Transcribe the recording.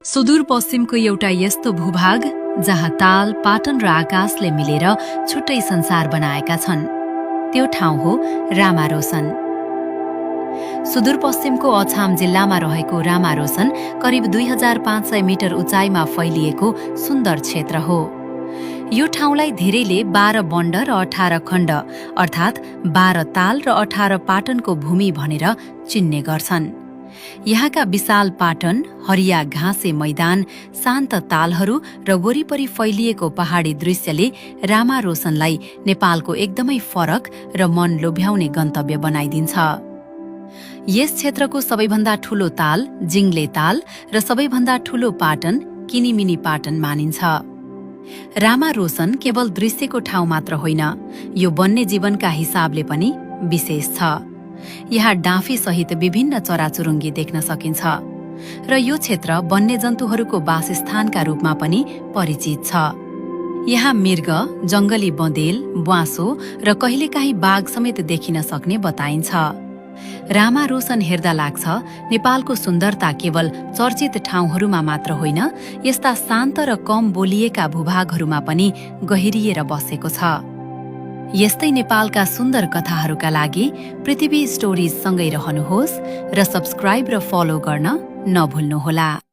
सुदूरपश्चिमको एउटा यस्तो भूभाग जहाँ ताल, पाटन र आकाशले मिलेर छुट्टै संसार बनाएका छन्। त्यो ठाउँ हो रामारोसन। सुदूरपश्चिमको अछाम जिल्लामा रहेको रामारोसन करिब 2500 मिटर उचाइमा फैलिएको सुन्दर क्षेत्र हो। यो ठाउँलाई धेरैले 12 बण्ड र 18 खण्ड अर्थात् 12 ताल र 18 पाटनको भूमि भनेर चिन्ने गर्छन्। यहाँका विशाल पाटन, हरिया घाँसे मैदान, शान्त तालहरू र वरिपरि फैलिएको पहाडी दृश्यले रामारोसनलाई नेपालको एकदमै फरक र मन लोभ्याउने गन्तव्य बनाइदिन्छ। यस क्षेत्रको सबैभन्दा ठूलो ताल जिङ्ले ताल र सबैभन्दा ठूलो पाटन किनिमिनी पाटन मानिन्छ। रामारोसन केवल दृश्यको ठाउँ मात्र होइन, यो वन्यजीवनका हिसाबले पनि विशेष छ। यहाँ डाँफी सहित विभिन्न चराचुरुङ्गी देख्न सकिन्छ र यो क्षेत्र वन्यजन्तुहरूको वासस्थानका रूपमा पनि परिचित छ। यहाँ मृग, जङ्गली बँदेल, ब्वाँसो र कहिलेकाहीँ बाघ समेत देखिन सक्ने बताइन्छ। रामारोसन हेर्दा लाग्छ नेपालको सुन्दरता केवल चर्चित ठाउँहरूमा मात्र होइन, यस्ता शान्त र कम बोलिएका भूभागहरूमा पनि गहिरिएर बसेको छ। यस्तै नेपालका सुन्दर कथाहरूका लागि पृथ्वी स्टोरिज सँगै रहनुहोस् र सब्स्क्राइब र फलो गर्न नभुल्नुहोला।